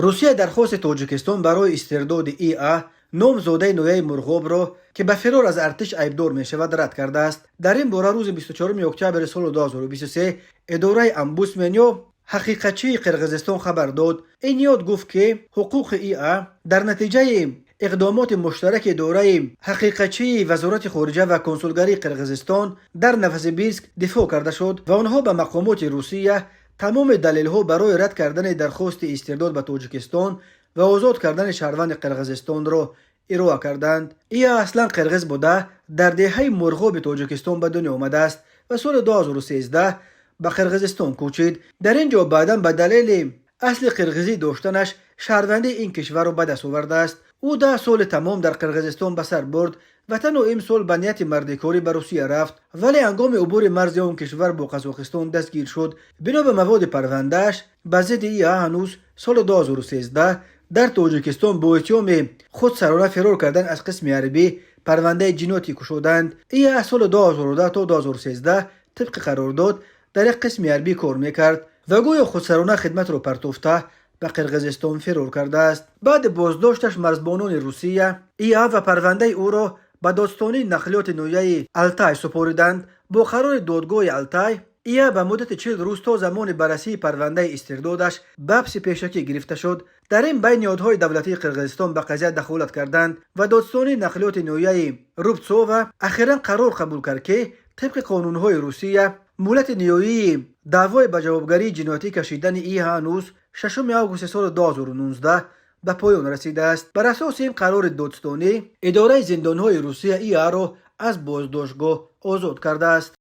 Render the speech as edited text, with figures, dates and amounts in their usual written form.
Русия дархости Тоҷикистон барои истирдоди И.А., номзодаи ноҳияи Мурғобро, ки ба фирор аз артиш айбдор мешавад, рад кардааст. Дар ин бора рӯзи 24 октябри соли 2023 идораи омбудсмен ё ҳақиқатчии Қирғизистон хабар дод. Ин ниҳод гуфт, ки ҳуқуқи И.А. дар натиҷаи иқдомоти муштараки идораи ҳақиқатчии Вазорати хориҷа ва консулгарии Қирғизистон дар Новосибирск дифоъ карда шуд ва онҳо ба мақомоти Русия тамоми далелҳо барои рад кардани дархости истирдод ба Тоҷикистон ва озод кардани шаҳрванди Қирғизистонро ироа карданд. И.А. аслан қирғиз буда, дар деҳаи Мурғоби Тоҷикистон ба дунё омадааст ва соли 2013 ба Қирғизистон кӯчид. Дар ин ҷо баъдан ба далели асли қирғизӣ доштанаш шаҳрвандии ин кишварро ба даст овардааст. Ӯ 10 соли тамом дар Қирғизистон ба сар бурд ва танҳо имсол ба нияти мардикорӣ ба Русия рафт, вале ҳангоми убури марзи он кишвар бо Қазоқистон дастгир шуд. Бино ба маводи парвандааш, ба зидди И.А. ҳанӯз соли 2013 дар Тоҷикистон бо иттиҳоми худсарона фирор кардан аз қисми ҳарбӣ парвандаи ҷиноятӣ кушоданд. И.А. соли 2010 то 2013 тибқи қарордод дар як қисми ҳарбӣ кор мекард ва гӯё худсарона хидматро партофта, ба Қирғизистон фирор кардааст. Баъди боздошташ марзбонони Русия И.А. ва парвандаи ӯро ба додстонии нақлиёти ноҳияи Алтай супориданд. Бо қарори додгоҳи Алтай И.А. ба муддати 40 рӯз то замони баррасии парвандаи истирдодаш ба ҳабси пешакӣ гирифта шуд. Дар ин байн ниҳодҳои давлатии Қирғизистон ба қазия дахолат карданд ва додстонии нақлиёти ноҳияи Рубцова ахиран қарор қабул кард, ки тибқи қонунҳои Русия муҳлати ниҳоии даъвои ба ҷавобгарии ҷиноятӣ кашидани И.А. ҳанӯз 6 августи соли 2019 ба поён расидааст. Бар асоси ин қарори додстонӣ идораи зиндонҳои Русия И.А.-ро аз боздоштгоҳ озод кардааст.